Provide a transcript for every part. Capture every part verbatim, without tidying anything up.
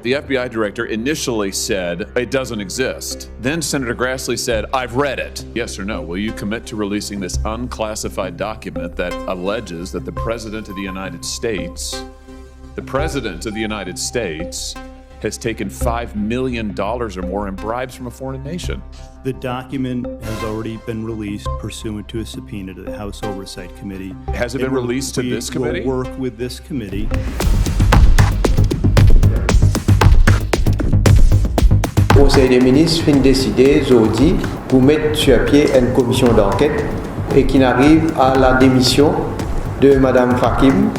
The F B I director initially said it doesn't exist. Then Senator Grassley said, "I've read it." Yes or no? Will you commit to releasing this unclassified document that alleges that the President of the United States, the President of the United States, has taken five million dollars or more in bribes from a foreign nation? The document has already been released pursuant to a subpoena to the House Oversight Committee. Has it been released to this committee? And we will work with this committee. Konsey de Minis finn deside zordi pou met sir pie enn komision danket e ki ariv a la demision de Madam Fakim.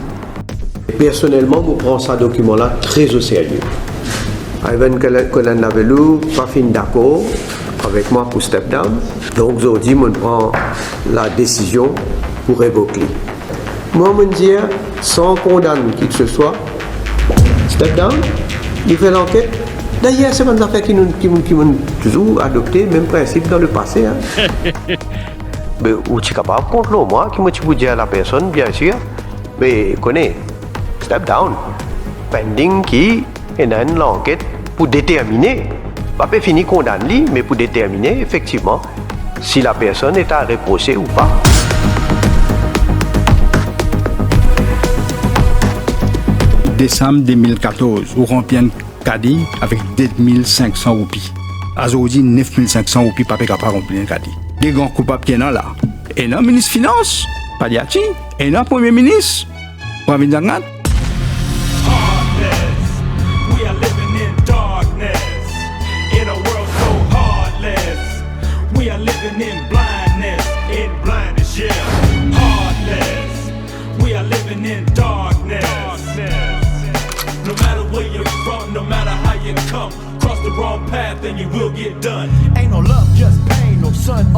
Personelman, mo pran sa dokiman la tre o serye. Ivan Kolen-, Kolen-Lavelour pa finn dakor avek mwa pou step down. Donk, zordi, mo pran la desizion pou revok li. Mwa, mo dir, san kondann ki ke se swa, step down, li fer lanket. Dayer, se bann zafer ki nou, ki nou, ki nou touzour adopte, mem prinsip dan lepase, hein. Be, ou ti kapav kont lor mwa ki mo ti pou dir lapersonn, biensir, be, kone, step down. Pending ki ena enn lanket pou determine, pa pe fini kondann li, me pou determine efektivman si lapersonn est à reprocher ou pa. Desam de mil katorz, ou ranpli enn kadi avek de mil sink san roupi. Azordi, nef mil sink san roupi pa pe kapav ranpli enn kadi. De gran koupab ki ena la. Ena minis finans, Padiachi, ena premie minis, Pravind Jugnauth. Heartless, we are living in darkness. In a world so heartless, we are living in blindness. In blindness, yeah. Heartless, we are living in darkness. No matter where you're from, no matter how you come, cross the wrong path and you will get done. Ain't no love, just pain, no sun,